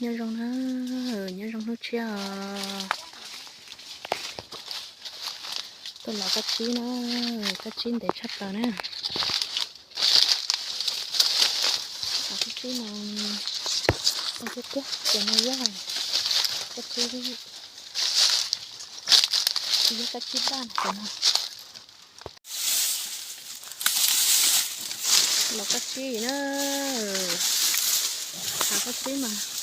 Nyob zoo na, nyob zoo hnub tshiab os. Tuaj lov kab tsib na, kab tsib ntev tshaj plaws na. Kab tsib no, tiag tiag ces no yog kab tsib, tsis yog kab tsib daj no. Lov kab tsib na, hav kab tsib mas.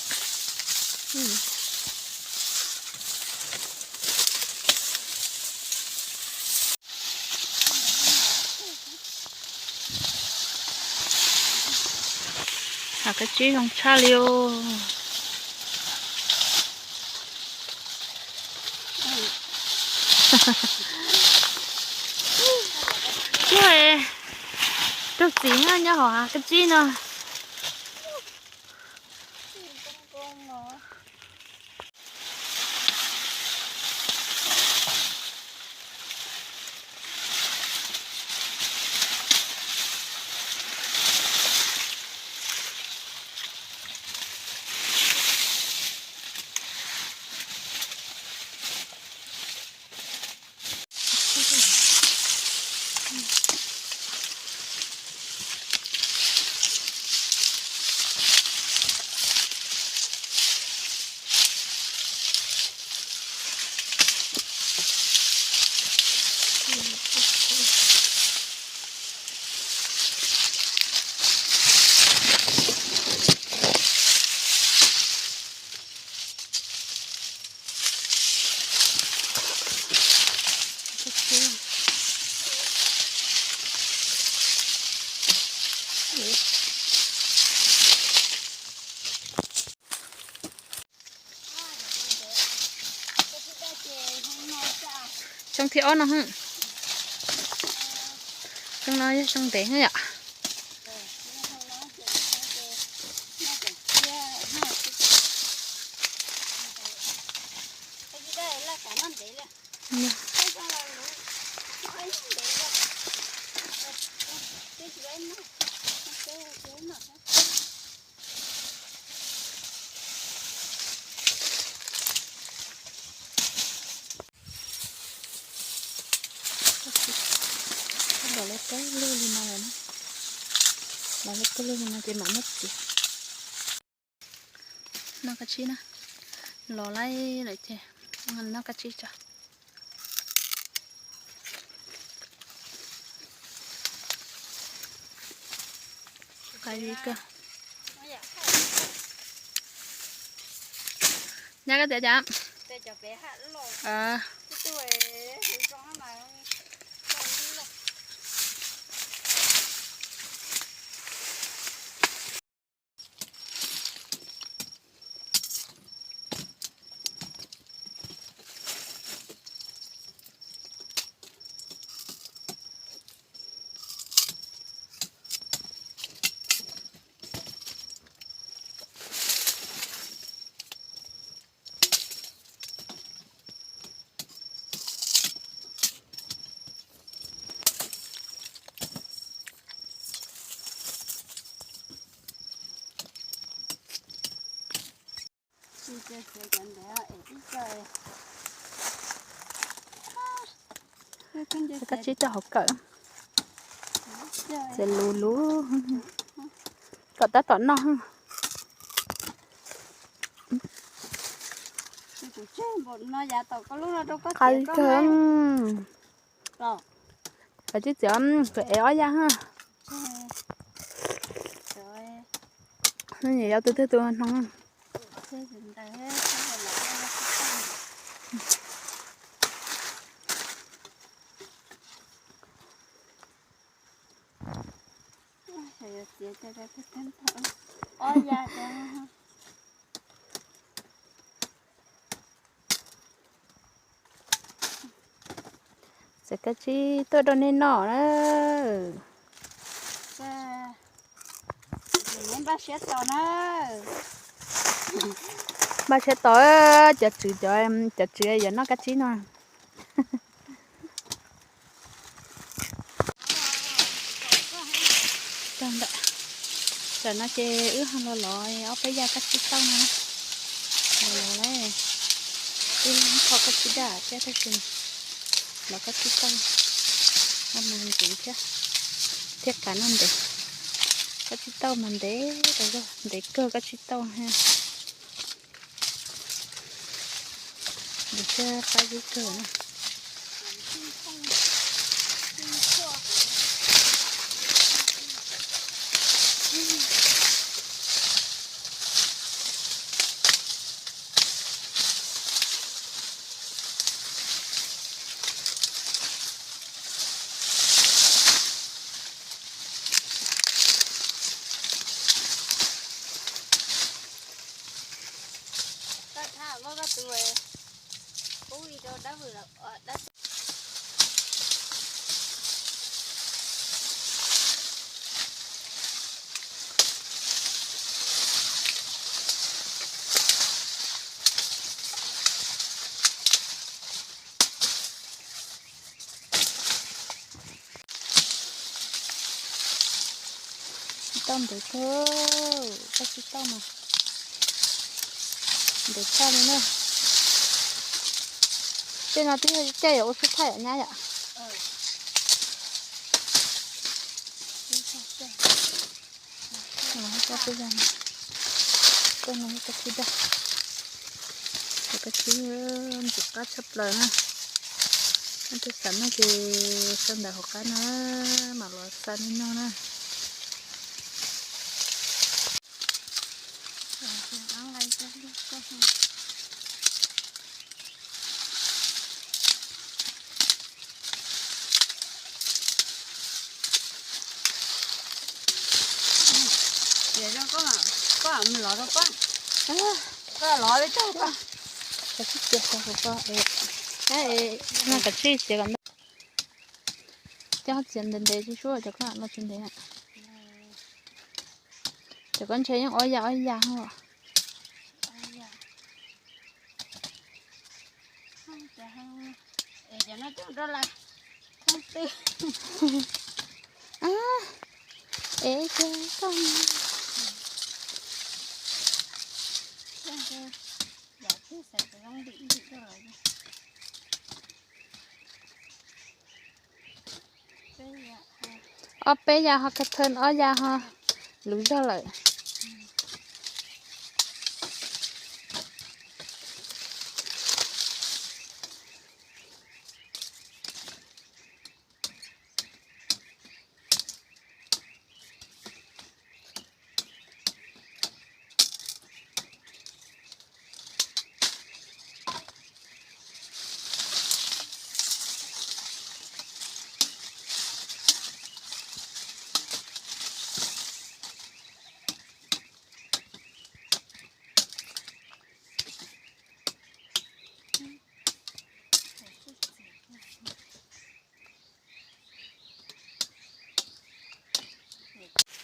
Hav kab tsib zoo tshaj li os. Cuag raug txim nyob hauv hav kab tsib no. Xyoo thib ob no, xyoo no yog xyoo ntev yom. Los lawv peb lub li no lawm na. Los lawv peb lub li no ces mam muab txiav. Noj kab tsib na. Los lawm ces noj kab tsib tso. Qab li kawg. Nyab koj tias cas? Kab tsib coj hauv kawm, txiav luv luv kom tab tom noj. Qab li kawg. Kab tsib txiav, ev ob yaj ha. Nws yog tus twg tus hnoos. Txiav kab tsib tuaj rau nej noj na. Npaj siab tos, cov tswv, cov tswv yuav noj kab tsib no. Tam no ces wb ho los lov ob peb yaj kab tsib tauj no na. Los lawm, ib leeg kho kab tsib daj thiab tab sis los kab tsib tauj, kab mas ntxiv thiab, thiab kav noj ntev. Kab tsib tauj mas ntev tas zog, ntev kawg kab tsib tauj ha. Ntev thiab qab zib kawg na. Tauj ntev kawg, kab tsib tauj mas ntev tshaj li na. Tej no twb yog caij yuav ua sub thaj yom nyab yom. Kab tsib daj, kab tsib ntxim qab tshaj plaws na. Leej twg xav noj ces sau ntawv hauv qab na, mam los xa nej noj na. Cov sib txiav, cov sib txiav kom ntau. Cov txiav ntev ntev tsis suab, cov koj los tsis ntev. Cov koj ntshe yeej ob yam ob yam os. Es koj ob peb yam ho kha thawj ob yam ho luv zog lawm.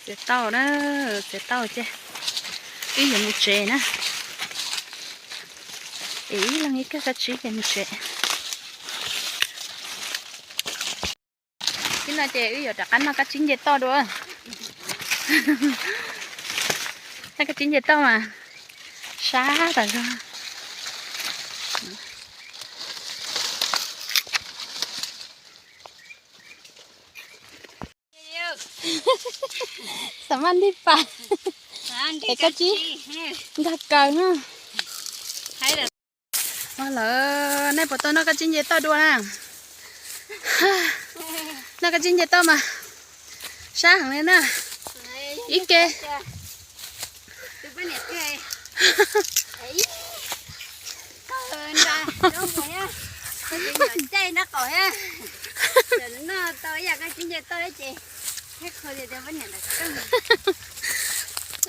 Txiav tau na, txiav tau ces wb yuav mus tsev na. Es ib leeg ib kab kab tsib ces mus tsev. Ib no ces wb yuav rov qab noj kab tsib nce toj dua. Noj kab tsib nce toj mas sab tas zog. Xam maj ntig pas es kab tsib nkag kaws na. Ua lawm, nej puas tau noj kab tsib nce toj dua na? Noj kab tsib nce toj mas sab heev li na. Ib ke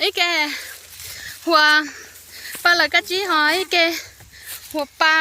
ib ke huas pa lawm kab tsib ho ib ke huas pa.